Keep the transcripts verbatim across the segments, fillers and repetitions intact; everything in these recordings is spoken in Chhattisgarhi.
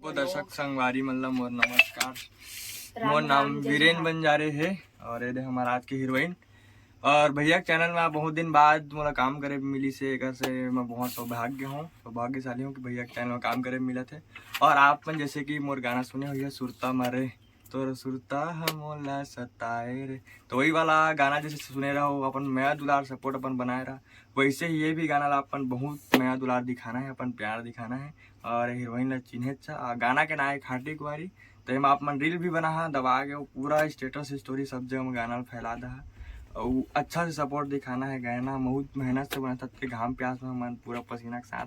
तो दर्शक संगवारी मन ला मोर नमस्कार। राम मोर नाम राम, जय वीरेन जोहार। बंजारे हे और ये दे हमार आज के हीरोइन। और भैया के चैनल में बहुत दिन बाद मोला काम करे मिली से, एकर से मैं बहुत सौभाग्य हूँ, सौभाग्यशाली हूँ कि भैया के चैनल में काम करे मिलत हे। और आप मन जैसे कि मोर गाना सुने होइया, सुरता मारे तोर सुरता ह मोला सताए रे, तो वही वाला गाना जैसे सुने रहो, अपन मया दुलार सपोर्ट अपन बनाए रहा, वैसे ही ये भी गाना ला अपन बहुत मया दुलार दिखाना है, अपन प्यार दिखाना है। और हीरोइन ला चिन्हेच ह, आ गाना के नाम है खाटी कुंवारी। तो एमा आप मन रील भी बना हा, दबा के वो पूरा स्टेटस स्टोरी सब जगह में गाना ला फैला दहा। और अच्छा से सपोर्ट दिखाना है, गाना बहुत मेहनत से बनत हे, घाम प्यास में हमन पूरा पसीना के साथ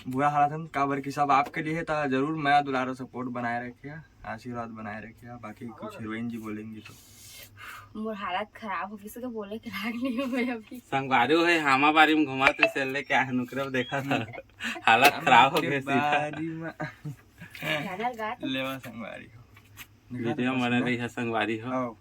बुरा हालत है, काबर कि सब आपके लिए है, तो जरूर मया दुलार सपोर्ट बनाए रखिए, आशीर्वाद बनाए रखिए। बाकी कुछ हीरोइन जी बोलेंगी तो। मोर हालत खराब हो गई, किसी को बोले के लाग नहीं हूँ मैं अभी। संगवारी हो, हामा बारी में घुमात रही, सेल लेके आए, नुकरे में देखा था। हालत खराब हो गई सीधा। बारी में। गाना गा तो। लेवा संगवारी हो। वीडियो में बने रही है संगवारी हो। आओ।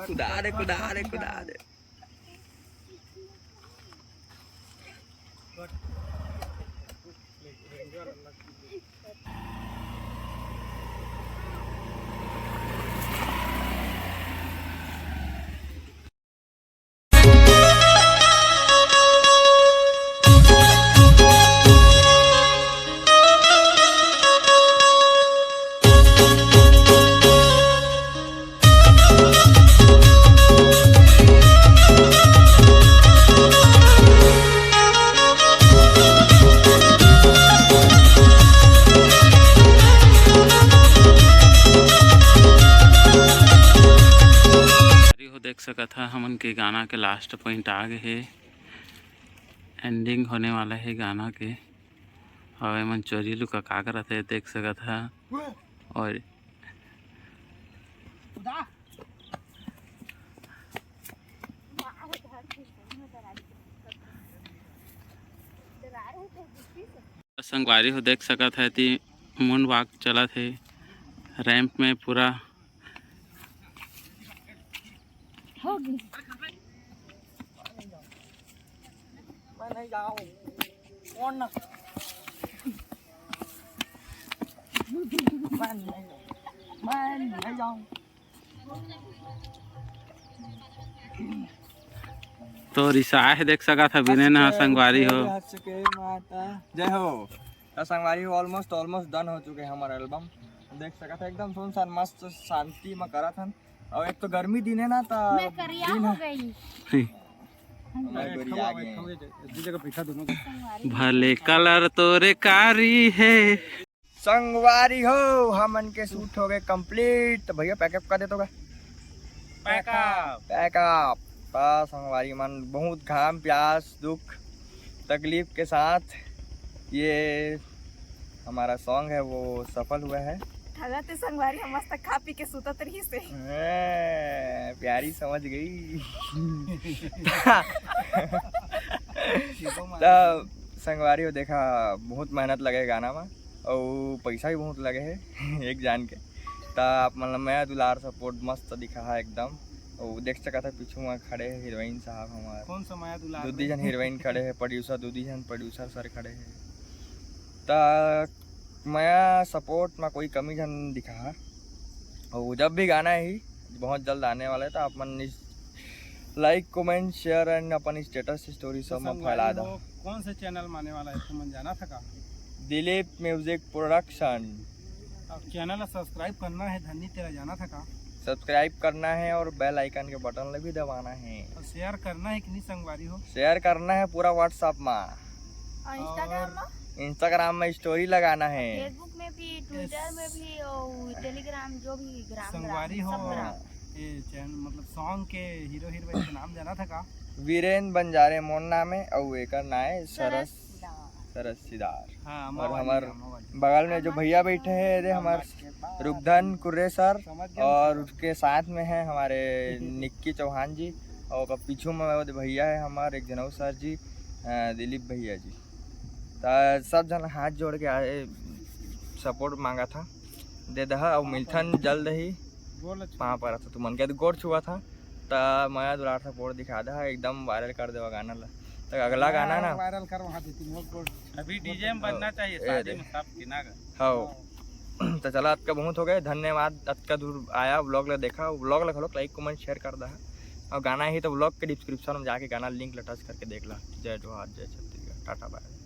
कुदा दे, कुदा दे, कुदा दे। हो देख सकत हा, हमन के गाना के लास्ट पॉइंट आ गए हे, एंडिंग होने वाला है गाना के। और एमन चोरी लुका का करत हे, देख सकत हा। और संगवारी हो देख सकत हा, एती मून वॉक चलत हे रैंप में पूरा। हो गई। मैं नहीं जाऊँ। कौन ना? मैं नहीं जाऊँ। मैं नहीं जाऊँ। तो रिसाए हे, देख सकत हा, बिने ना संगवारी हो। हंस के माता। जय हो। तो संगवारी हो, almost, almost done हो चुके हैं हमारा album। देख सकत हा, एकदम सुनसान, मस्त, शांति में करत हन। और एक तो गर्मी दिन है ना, तो मैं करिया दिन हो है। गई। हमारे गोरी आ गए हैं। दूसरी जगह बैठा दोनों को। भले कलर तोरे कारी है। संगवारी हो, हमन के शूट हो गए कंप्लीट। तो भैया पैकअप कर देते होगा। पैकअप। पैकअप। बस संगवारी मन, बहुत घाम प्यास दुख तकलीफ के साथ ये हमारा सॉन्ग है वो सफल हुआ है। हालत संगवारी हम मस्त खा पी के सुतत रही से। हैं, प्यारी समझ गई। तब संगवारी हो देखा, बहुत मेहनत लगे गाना में। अउ पैसा भी बहुत लगे हे एक जान के। त आप मन ल मया दुलार सपोर्ट मस्त दिखा हे एकदम। अउ देख सकत हे पीछू म खड़े हे हीरोइन साहब हमार। कौन सा मया दुलार दू दी में? जन हीरोइन खड़े हे, प्रोड्यूसर दू दी जन प्रोड्यूसर सर खड़े हे। त मया सपोर्ट म कोई कमी झन दिखा। अउ जब भी गाना ही बहुत जल्द आने वाला है, तो आप मन इस लाइक, कमेंट, शेयर and अपन स्टेटस स्टोरी सब में फैला दा। कौन से चैनल में आने वाला है, तुमन जाना था का? Dilip music production. अब चैनल ला सब्सक्राइब करना है धन्नी, तेरा जाना था का? सब्सक्राइब करना है और बेल आइकन के बटन ला भी दबाना है। और शेयर करना है कि नहीं संगवारी हो? शेयर करना है पूरा WhatsApp में। और Instagram में? Instagram में story लगाना है। Facebook में भी, Twitter में भी और Telegram, जो भी ग्राम संगवारी ग्राम, हो। सब ग्राम। ये चैनल मतलब सॉन्ग के हीरो हीरोइन के नाम जाना था का? वीरेंद्र बंजारे मोर नाम है और एकर नाम है सरस सिदार। सरस सिदार। हाँ, और अम्मावाली, हमार अम्मावाली। बगल में जो भैया बैठे हैं, ये हमार रुपधन कुर्रे सर, समझ गए। और उसके साथ में है हमारे निक्की चौहान जी, और ओकर पीछू में वो भैया है हमार एक जनऊ सर जी, अ, दिलीप भैया जी। त सब झन हाथ जोड़ के आए, support मांगा था, दे दहा, और मिलथन जल्द ही। गोल अच्छा। पाँव परत तुमन के गोड़ छुआ था, त मया दुलार support दिखा दहा, एकदम viral कर देवा गाना ला। त अगला गाना ना वायरल कर वहाँ देती हूँ गोल। अभी डीजे में बजना चाहिए ए शादी रे। में, सब की ना गा। हो। त चला, अतका बहुत हो गए, धन्यवाद अतका दूर आया, vlog ला देखा, vlog ला घलोक like comment share कर दहा, और गाना ही तो vlog के description में जाके गाना link ला touch करके देख ला। जय जोहार, जय छत्तीसगढ़, टाटा bye।